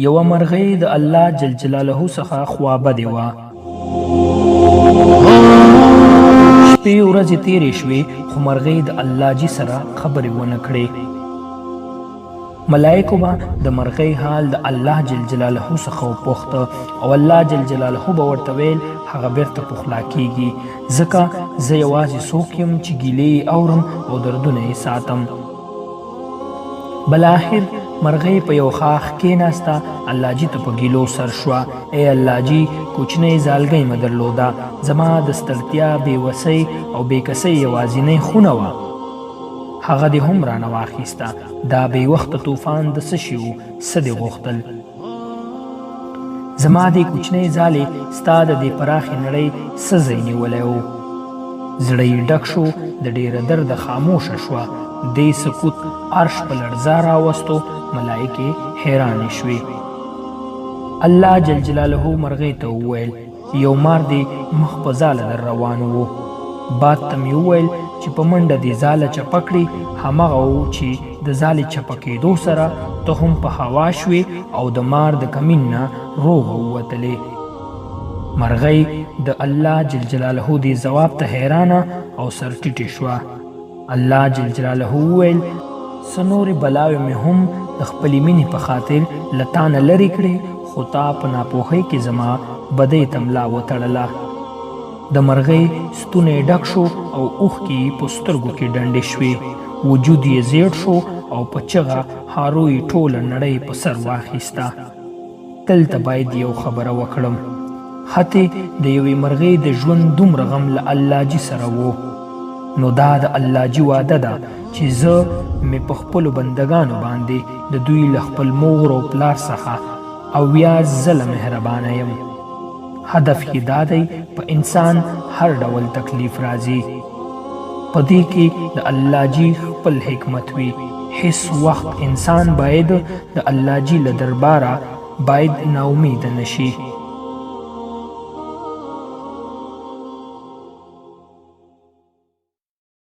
یوه مرغۍ د الله جل جلاله څخه خوابدې وه. شپې ورځې تیرې شوې خو مرغۍ د الله جي سره خبرې ونه کړې. ملائکو به د مرغۍ حال د الله جل جلاله څخه وپوښته او الله جل جلاله به ورته ویل هغه بیرته پخلا کیږي، ځکه زه یوازې څوک یم چې ګیلې یې اورم او دردونه یې ساتم. بلاخر مرغۍ په یو ښاخ کېناسته، الله جي ته په ګیلو سر شوه، ای الله جي، کوچنۍ ځالګۍ مې درلوده، زما د ستړتیا، بې وسۍ او بې کسۍ یوازینۍ خونه وه، هغه دې هم رانه واخیسته، دا بې وخته طوفان د څه شي و، څه دې غوښتل؟ زما دې کوچنۍ ځالې ستا د دې پراخې نړۍ څه ځای نیولی و؟ زړه یې ډک شو، د ډېره درده خاموشه شوه. دې سکوت عرش په لړزه راوستو، ملایکې حیرانې شوې. الله جل جلاله مرغۍ ته وویل، یو مار دې مخ په ځاله در روان و. باد ته مې وویل چې په منډه دې ځاله چپه کړي، همغه و چې د ځالې چپه کېدو سره ته هم په هوا شوې او د مار د کمین نه روغه ووتلې. مرغۍ د الله جل جلاله دې ځواب ته حیرانه او سر ټیټې شوه. الله جل جلاله وویل، څه نورې بلاوې مې هم د خپلې مینې په خاطر له تا نه لرې کړې، خو تا په ناپوهۍ کې زما بدۍ ته ملا وتړله. د مرغۍ ستونی ډک شو او اوښکې یې په سترګو کې ډنډې شوې، وجود یې زیړ شو او په چغه هارو یې ټوله نړۍ په سر واخیسته. دلته باید یو خبره وکړم، حتې د یوې مرغۍ د ژوند دومره غم له الله جي سره وو، نو دا د الله جي وعده ده چې زه مې په خپلو بندګانو باندې د دوی له خپل مور او پلار څخه 70 ځله مهربانه یم. هدف یې دا دی په انسان هر ډول تکلیف راځي، په دې کې د الله جي خپل حکمت وي. هیڅ وخت انسان باید د الله جي له درباره باید ناامیده نشي.